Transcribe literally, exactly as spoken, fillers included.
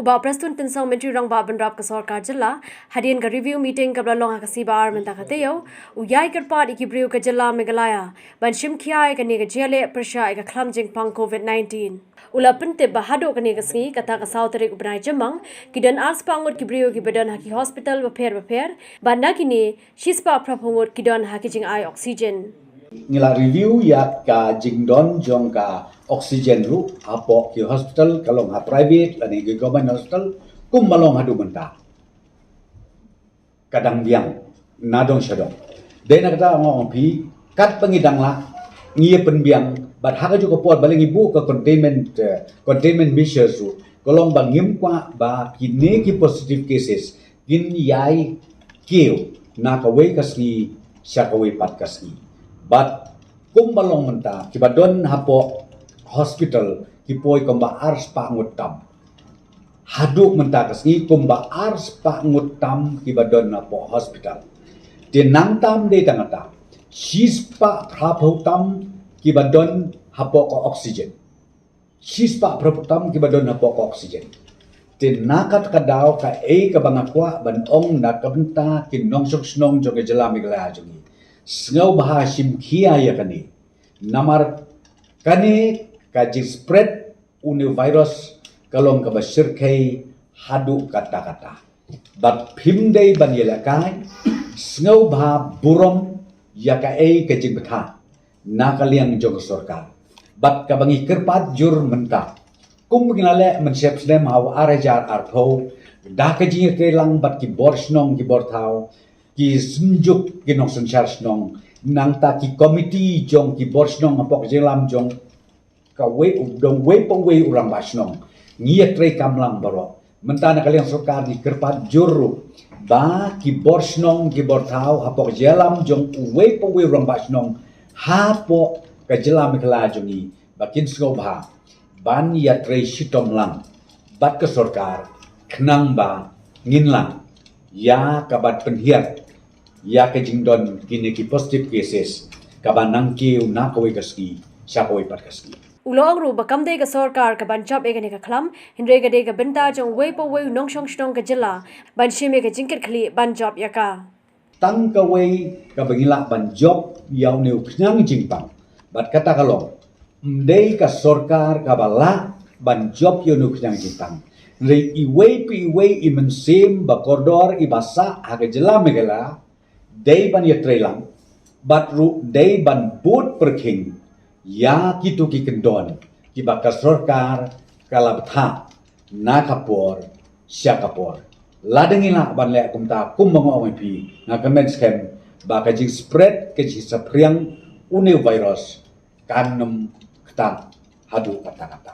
Bah Prestone Tynsong, Myntri Rangbah Bynrap ka Sorkar Jylla, hadien ka review meeting kaba la long ha ka sngi Ba-ar mynta ka taïew, u ïai kyrpad ïa ki briew ka Jylla Meghalaya ban shim khia ïa kane ka jingïaleh pyrshah ïa ka khlam jingpang COVID nineteen. U la pyntip ba haduh kane ka sngi, kata ka saw tarik u bnai Jymmang, ki don arspah ngut ki briew kiba don ha ki hospital bapher bapher, bad na kine, shispah phraphew ngut ki don ha ki jingai oxygen. Ngi la review ïa ka jingdon jong ka oxygen ruh hapoh ki hospital, ka long ha private lane ki government hospital, kumba long haduh mynta. Ka dang biang na dong sha dong. Dei na kata nga ong phi, katba ngi dang lah, ngi ïa pynbiang, bad ha kajuh ka por balei ngi buh ka containment, eh, containment measures ruh, ka long ba ngim kwah ba kine ki positive cases kin ïai kiew na kawei ka sngi sha kawei pat ka sngi. Bad kumba long mynta, kiba don hapoh hospital ki poi kumba arspah ngut tam. Haduh mynta ka sngi kumba arspah ngut tam kiba don hapoh hospital. Te nangta ym dei tang kata, shispah phraphew tam kiba don hapoh ka oxygen. Shispah phraphew tam kiba don hapoh ka oxygen. Te na kata ka daw, kaei kaba nga kwah ban ong na ka bynta ki nongshong shnong jong ka Jylla Meghalaya jong ngi, sngewbha shim khia ïa kane. Namar kane ka jingspread une u virus ka long kaba shyrkhei haduh katta katta. Bad phim dei ban ïalehkai, sngewbha burom ïa kaei ka jingbthah na ka liang jong ka sorkar. Bad kaba ngi kyrpad jur mynta, kum ba ngi la leh mynshem snem ha u ar hajar arphew, da ka jingïatreilang bad ki bor shnong ki bor thaw, ki synjuk ki nongsynshar shnong, nangta ki komiti jong ki bor shnong hapoh ka jingïalam jong kawei u, dong wei pa wei u rangbah shnong, ngi ïatrei kam lang baroh. Mynta na ka liang sorkar ngi kyrpad jur ruh ba ki bor shnong ki bor thaw hapoh ka jingïalam jong uwei pa uwei u rangbah shnong hapoh ka Jylla Meghalaya jong ngi, ba kin sngewbha ban ïatrei shitom lang bad ka sorkar, khnang ba ngin lah ïa ka ban pynhiar ïa ka jingdon kine ki positive cases kaba nang kiew na kawei ka sngi sha kawei pat ka sngi. U la ong ruh ba kam dei ka sorkar ka ban jop ïa kane ka khlam, hynrei ka dei ka bynta jong uwei pa uwei u nongshong shnong ka jylla ban shim ïa ka jingkitkhlieh ban jop ïa ka. Tang kawei kaba ngi lah ban jop ïa une u khñiang jingpang, bad kata ka long, ym dei ka sorkar kaba lah ban jop ïa une u khñiang jingpang. Hynrei iwei pa iwei i mynsiem ba kordor iba sah ha ka jylla Meghalaya, dei ban ïatreilang, bad ruh dei ban bud pyrkhing ïa kito ki kyndon kiba ka sorkar ka la bthah na ka por sha ka por. Lada ngi lah ban leh kumta, kum ba nga ong ïa phi, nga kmen skhem ba ka jingspread, ka jingsaphriang une u virus kan ym ktah haduh katta katta.